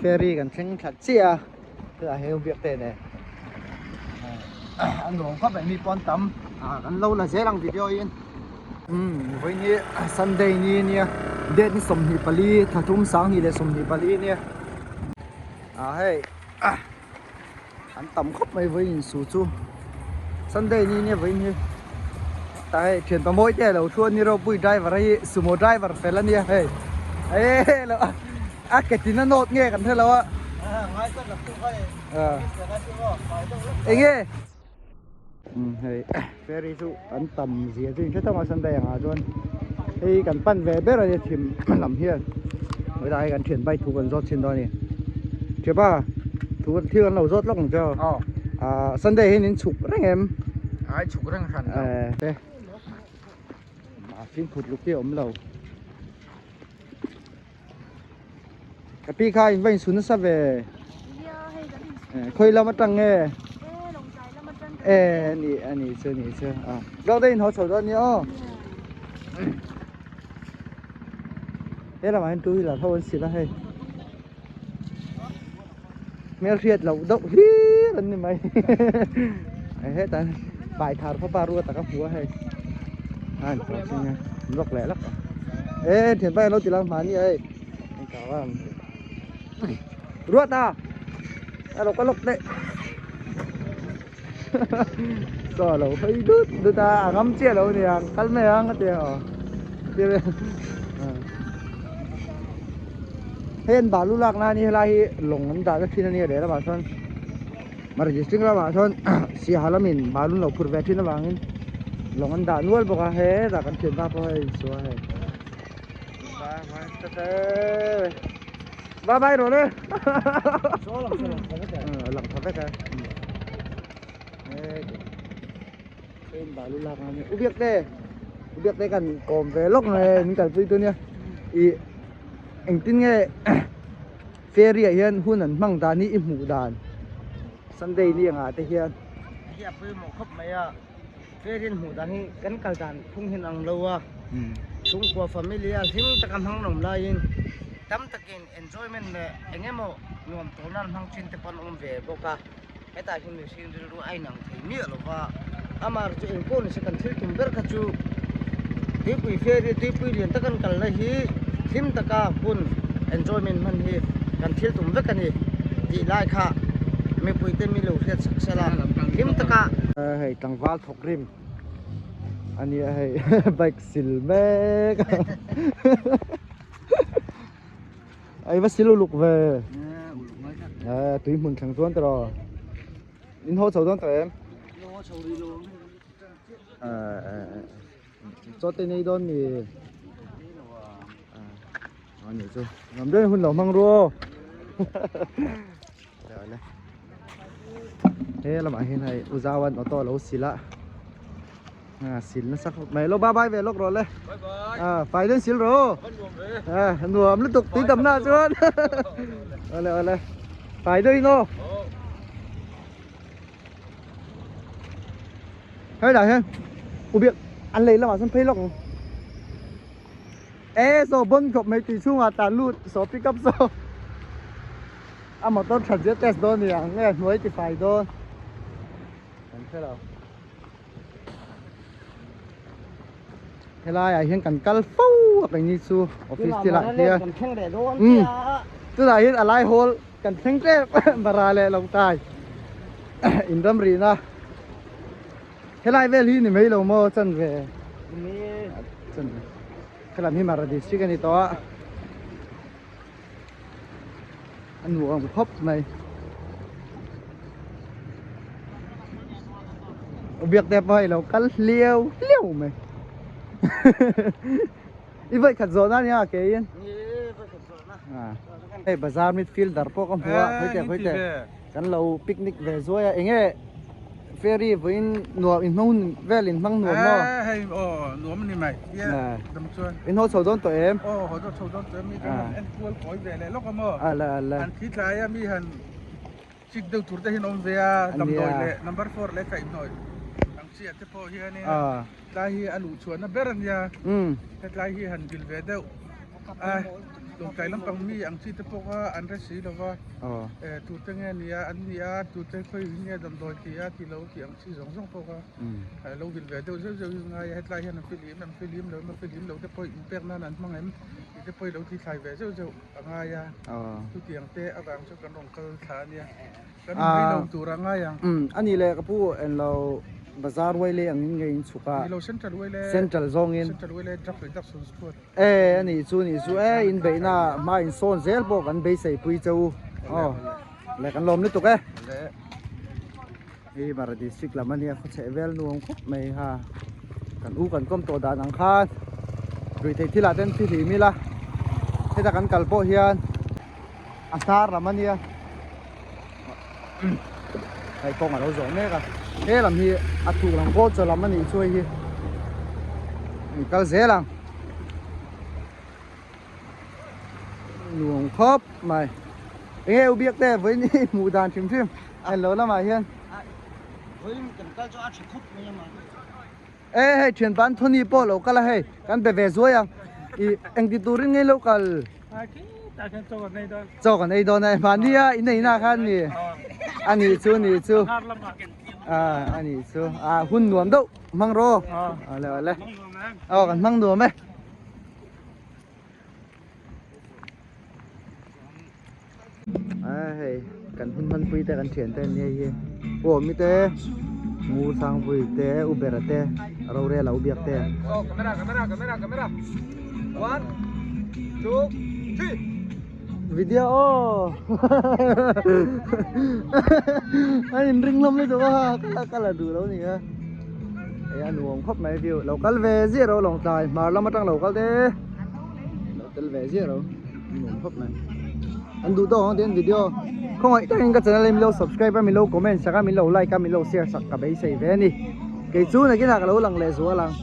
Ferry kan thleng thla chiah a, chutah hian biak te nen a nuam khawp mai mi pawh an tam kan lo la zel ang video in umm vawiin hi Sunday ni ania date ni 24 thla thum 20 leh 24 ania ah hei an tam khawp mai vawiin insu chu Sunday ni ania vawiin hi tah hei thian pa mawi te a lo thu a ni ropui driver hi sumo driver fel ania hei eee lo a ke tin a nawt nge kan hre lo a enge umm hei ferry chu an tam zia chu in hre tawk a Sunday ang ah chuan hei kan pan ve ber a nia thim lam hian helai hi kan thian bike thu kan zawt chhin dawn a ni thianpa thu thil an lo zawt lawk ang che aw ah Sunday hian in chhuk reng em ai chhuk reng hran lo eh a fimkhur luk hi a awm lo. Ka pi kha in va insu nasa ve. Khawi lam atang nge? E ni ani chu ni chu. A. Lo dei in ho chho dawn ni aw. He lamah hian two wheeler ho an sil a hei. Hmel hriat loh deuh hlir an ni mai. Hetah pai thar khawpa ruat a ka hmu a hei. A in chhuah chin a lawk leh lawk a. E thianpa hian lo ti lang hmani a hei. Ruat a! A lo ka lawk leh. Saw lo hawi dut dut a, a ngam chiah lo aniang kal mai ang a ti a. Hei an balu lak na ani helai hi lawng an dah na thin ania leh lamah sawn Mara district lamah sawn Siaha lamin balu an lo phur ve thin avangin lawng an dah nual bawk a hetah kan thianpa pawh hei a insual a hei. Bye bye rồi đấy. Lặng thật đấy. U biết đây. U biết đây cần còm về lúc này mình cần pui tôi nha. I anh tin nghe ferry ah hian hun an hmang dan hi i hmuh dan Sunday ni anga te hian. Hi a pawimawh khawp mai a. Ferry an hmuh dan hi kan kal dan phung hian ang lo a. Chhungkua family a hlim taka hmang nawm laiin tam takin enjoyment leh eng emaw nuam tawl nan hmang thin te pawh an awm ve bawk a. Hetah hian mihring rilru a inang thei miah lo va, amah chu eng pawh ni se kan thil tum ber kha chu tuipui ferry tuipui lian tak an kal na hi hlim taka hun enjoyment hman hi kan thil tum vek a ni tih lai kha mipui te mi lo hriat sak sela hlim taka Hei tlangval thawk rim a nia hei bike sil mek a i va sil uluk ve tui hmun thleng chuan tiraw in haw chho dawn tawh em chaw te nei dawn mi a nih chu ngam reng hun lo hmang ru aw he lamah hian hei u zauan auto a lo sil a a sil nasa khawp mai lo bye bye ve lawk rawh le a fai dawn sil rawh aw a nuam lutuk tui tam na chuan awle awle fai dawn in aw helai hian u biak an lei lamah sawn phei lawk ang. E saw bon khawp mai tui chhungah tlan lut saw pick up saw a motor that zia test dawn ni ang nge hnuai ti fai dawn kan hre lo helai ah hian kan kal fo a keini chu office te lah hian umm tunah hian a lai hawl kan thleng tep bara leh lo tai in ram rihna Helai vel hi ni mai lo maw chan ve chan ve helam hi Mara district a ni tawh a a nuam khawp mai biak te pawh hei lo kal hliau hliau mai i vawi khat zawh na nia keiin hei bazar midfielder pawh ka hmu a khawi teh khawi teh kan lo picnic ve zuai a enge Ferry vawiin nuam in hmang vel in hmang nuam maw? Eh hei aw nuam a ni mai tia dam chuan. In haw chho dawn tawh em? Aw haw chho dawn tawh em mi kan han en kual kawi ve leh lawk a maw? Ala ala. Han thli tlai a mi han chik deuh tur te hian awm ve a damdawi leh number four leh kaihhnawih ang chi ah te pawh hianin tlai hi a luh chhuahna ber a nia hetlai hi han vil ve deuh a. Lawngtlai lampang mi ang chi te pawh kha an hre si lo va, tute nge nia an nih a, tute khawi nge damdawi ti a ti lo tih ang chi zawng zawng pawh kha lo vil ve deuh zeuh zeuh hi ngai a, hetlai hian an filim em filim lo em a filim lo te pawh inpek nan an hmang em tih te pawh hi lo tithlai ve zeuh zeuh a ngai a, chutiang te avang chu kan rawn kal thla a nia. Kan inrei lo tur a ngai ang. Umm a nih leh ka pu englo bazar uai leh angin nge in chhuk a. Ni lo central uai leh. Central zawngin. Central uai leh drug reduction squad. E a nih chu nih chu e in beihna hma in sawn zel pawh kan beisei pui che u. Aw leh kan lawm lutuk e. Hei Mara district lam a nia khaw chheh vel nuam khawp mai ha. Kan u kan kawm tawh dan ang khan ruihtheih thil ah ten thi hlim ila heta kan kal pawh hian a hnar lam a nia. Hei kawng a lo zawh mek a he lam hi a thuk lam kawl chaw lam a nih chu hei hi in kal zel ang nuam khawp mai enge u biak te vawiin hi hmuh dan hrim hrim a lo lamah hian vawiin kan kal chu a tha khawp mai a mahni e hei thianpa Anthony pawh a lo kal a hei kan be ve zuai ang ih engti turin nge lo kal. Chaw kan ei dawn a mahni a in ei na khan ni a nih chu nih chu a a nih chu a hun nuam deuh hmang rawh awle awle aw kan hmang nuam e a hei kan hun hman pui te kan thian te an ni hei hi aw mi te ngur sangpui te u bera te rorel a u biak te. One, two, three. Video aw a in ring hlawm lutuk a ka kal a duh lo ni a hei a nuam khawp mai view lo kal ve ziah ro lawngtlai hmar lam atang lo kal te lo tel ve ziah ro nuam khawp mai an duh tawk ang tiin video khawngaih takin ka channel hi min lo subscribe a min lo comment sak a min lo like a min lo share sak ka beisei ve a ni kei chu nakinah ka lo lang leh zual ang.